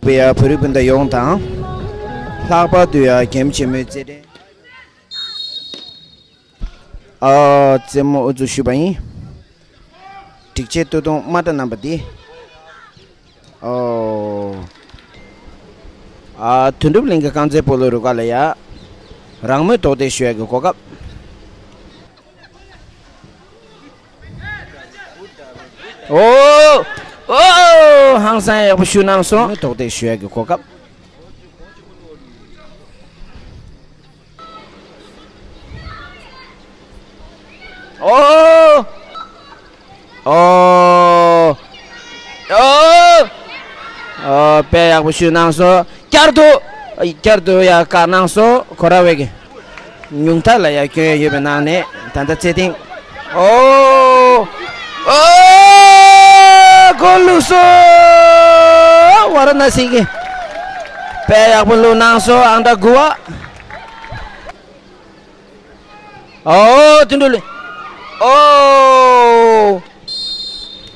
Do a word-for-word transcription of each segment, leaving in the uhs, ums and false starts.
པའི་ཡ་བོད་རིགས་སྤུན་ཟླ་ཡོངས་དང་། ལྷག་པར་དུ་ཡ་རྒྱལ་ཡུམ་ཆེན་མོའི་རྩེད་འགྲན། ཨ། རྩེད་མོ་དབུ་འཛུགས་ཞུས་པ་ཡིན། སྒྲིག་ཆས་སྟོད་ཐུང་དམར་ཁྲ་བསྣམས་པ་འདི། ཨོ། ཨ། དོན་གྲུབ་གླིང་གི་རྐང་རྩེད་སྤོ་ལོ་རུ་ཁག་ལ་ཡ། རང་མོས་རྡོག་རྡེག་ཞུ་ཡ་གི་གོ་སྐབས། ཨོ། ཨོ། ཧང་སང་ཡག་པོ་ཞུ་གནང་སོང་། རང་མོས་རྡོག་རྡེག་ཞུ་ཡ་གི་གོ་སྐབས། ཨོ། ཨོ། ཨོ། ཨོ། དཔེ་ཡག་པོ་ཞུ་གནང་སོང་། བསྐྱར་དུ། བསྐྱར་དུ་ཡ་བཀག་གནང་སོང་། ཁོ་ར་བས་ཀྱི། ཉུང་མཐའ་ལ་ཡ་སྐྱོན་ཡ་ཡོད་པའི་ནང་ནས་ད་ལྟ་རྩེད་ཐེངས། ཨོ། ཨོ། གོ་བླུགས་སོང་། ཝཱ་ར་ཎ་སི་གི། དཔེ་ཡག་པོ་བླུགས་གནང་སོང་། ཨང་གྲངས་དགུ་བ། ཨོ། དོན་གྲུབ་གླིང་། ཨོ།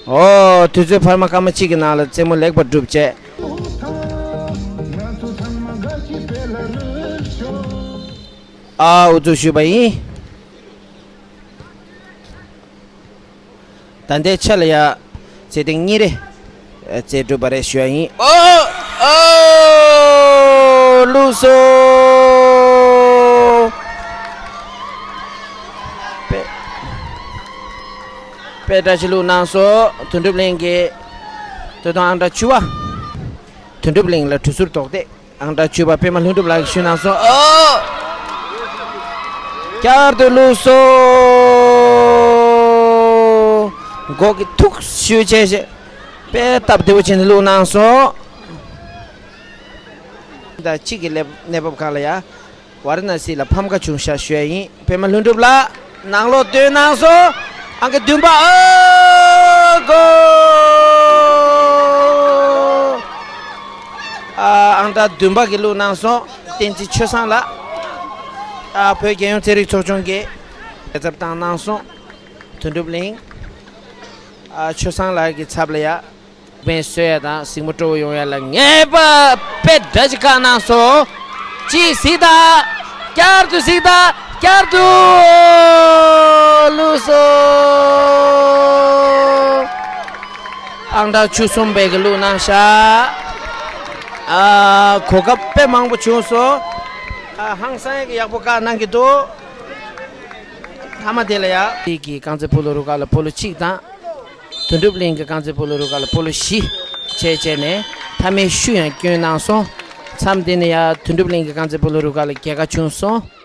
ཨོ། དུས་ཚོད་འཕར་མ་སྐར་མ་གཅིག་གི་ནང་ལ་རྩེད་མོ་ལེགས་པར་གྲུབ་བྱས། ཨ། དབུ་འཛུགས་ཞུས་པ་ཡིན། ད་ལྟའི་ཆ་ལ་ཡ། རྩེད་ཐེངས་གཉིས་རེ། རྩེ་གྲུབ་པ་རེད་ཞུ་ཡ་ཡིན། ཨོ། ཨོ། བླུགས་སོང་། དཔེ། དཔེ་བཀྲ་ཤིས་བླུགས་གནང་སོང་། དོན་གྲུབ་གླིང་གི། ད་དུང་ཨང་གྲངས་བཅུ་བ། དོན་གྲུབ་གླིང་ལ་གྲུ་ཟུར་རྡོག་རྡེག་ཨང་གྲངས་བཅུ་པ་པད་མ་ལྷུན་གྲུབ་ལགས་ཞུས་གནང་སོང་། ཨོ། བསྐྱར་དུ་བླུགས་སོང་། མགོ་གི་ཐུག་ཞུ་བྱས་བྱས། དཔེ་སྟབས་བདེ་བོ་བྱས་ནས་བླུགས་གནང་སོང་། ཟླ་གཅིག་གི་གནས་བབ་ཁག་ལ་ཡ། ཝཱ་ར་ཎ་སི་ལ་ཕམ་ཁ་བྱུང་ཤག་ཞུ་ཡ་ཡིན། པད་མ་ལྷུན་གྲུབ་ལགས་ནང་ལོགས་བཏོན་གནང་སོང་། ཨང་ཀི་བདུན་པ། ཨོ། གོ། ཨ། ཨང་གྲངས་བདུན་པ་གི་བླུགས་གནང་སོང་། བསྟན་འཛིན་ཆོས་བཟང་ལགས། ཨ། བོད་རྒྱལ་ཡོངས་རྩེད་རིགས་ཚོགས་ཆུང་གི་ལས་ཚབ་བཏང་གནང་སོང་། དོན་གྲུབ་གླིང་། ཨ། ཆོས་བཟང་ལགས་ཀྱི་ཚབ་ལ་ཡ། དཔལ་གསོ་ཡ་དང་གཟིགས་མོ་སྤྲོ་བོ་ཡོང་ཡ་ལ་ངེས་པ་དཔེ་འདྲ་ཅིག་བཀག་གནང་སོང་། གཅིག་གཟིགས་དང་། བསྐྱར་དུ་གཟིགས་དང་། བསྐྱར་དུ་བླུགས་སོང་། ཨང་གྲངས་བཅུ་གསུམ་པའི་གི་བླུགས་གནང་ཤག་ཨ། གོ་སྐབས་དཔེ་མང་པོ་བྱུང་སོང་། ཨ། ཧང་སང་ཡག་གི་ཡག་པོ་བཀག་གནང་གི་འདུག་མཐའ་མ་དེ་ལ་ཡ། དེ་གི་རྐང་རྩེད་སྤོ་ལོ་རུ་ཁག་ལ་སྤོ་ལོ་གཅིག་དང་། དོན་གྲུབ་གླིང་གི་རྐང་རྩེད་སྤོ་ལོ་རུ་ཁག་ལ་སྤོ་ལོ་བཞི་བྱས་བྱས་ནས་མཐའ་མའི་ཤུ་ཡང་བསྐྱོན་གནང་སོང་། མཚམས་དེ་ནས་ཡ་དོན་གྲུབ་གླིང་གི་རྐང་རྩེད་སྤོ་ལོ་རུ་ཁག་ལ་རྒྱལ་ཁ་བྱུང་སོང་།